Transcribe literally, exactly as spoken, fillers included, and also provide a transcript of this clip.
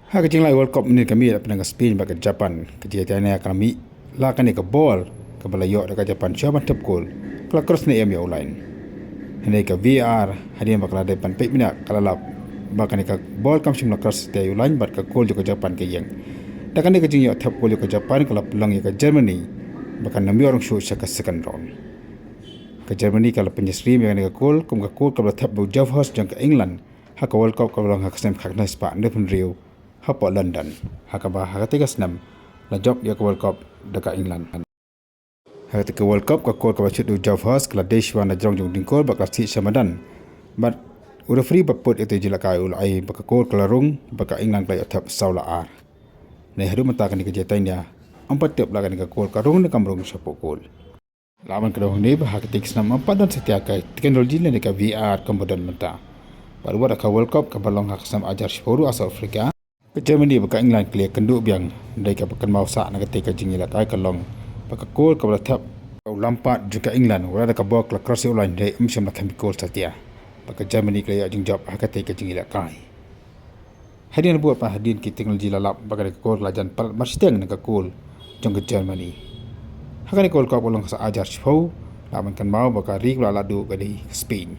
Ha ka jingleh World Cup mynta ka miet hapdeng ka Spain bad ka Japan, ka jingïathuh ka la mih la kane ka ball kaba la ïoh da ka Japan shuwa ban thep kol, ka la cross ne em ïa u line. Hynrei ka V A R hadien ba ka la dep ban peit mynta ka la lap ba kane ka ball kam shym la cross ïa u line bad ka kol jong ka Japan ka ïeng. Da kane ka jingïoh thep kol jong ka Japan ka la pynlong ïa ka Germany ba kan ym ïoh rung shuh sha ka second round. Ka Germany ka la pynïasyriem ïa kane ka kol kum ka kol kaba la thep da u Geoff Hurst jong ka England ha ka World Cup kaba long ha ka snem khatkhyndai spah hynriewphew hynriew hapoh London, ha kaba ha katei ka snem la jop ïa ka World Cup da ka England. Ha katei ka World Cup ka kol kaba shut da u Geoff Hurst ka la dei shuwa na jrong jong u dyngkol bad ka la siej sha madan. Bad u referee ba put ïa katei ka jingïalehkai u la ai ba ka kol ka la rung bad ka England ka la ïoh thep saw la ar. Hynrei haduh mynta kane ka jingïathuh ym pat tip la kane ka kol ka rung ne kam rung shapoh kol. La ban kdew hangne ba ha katei ka snem ym pat don satia ka technology lane ka V A R kumba don mynta. Bad wat ha ka World Cup kaba long ha ka snem arhajar shiphew ruh ha South Africa, ka Germany bad ka England ki la ïakynduh biang. Hynrei kaba kynmaw sah na katei ka jingïalehkai ka long ba ka kol kaba la thep da u Lampard jong ka England, wat la da ka ball ka la cross ïa u line hynrei ym shym la thep kol satia. Bad ka Germany ka la ïoh jingjop ha katei ka jingïalehkai. Hadien bud pat hadien ki technology la lap ba kane ka kol ka la jan palat marshiteng na ka kol jong ka Germany. Ha kane ka World Cup ka long ha ka snem arhajar shiphew, la ban kynmaw ba ka ri kaba la lah duh ka dei ka Spain.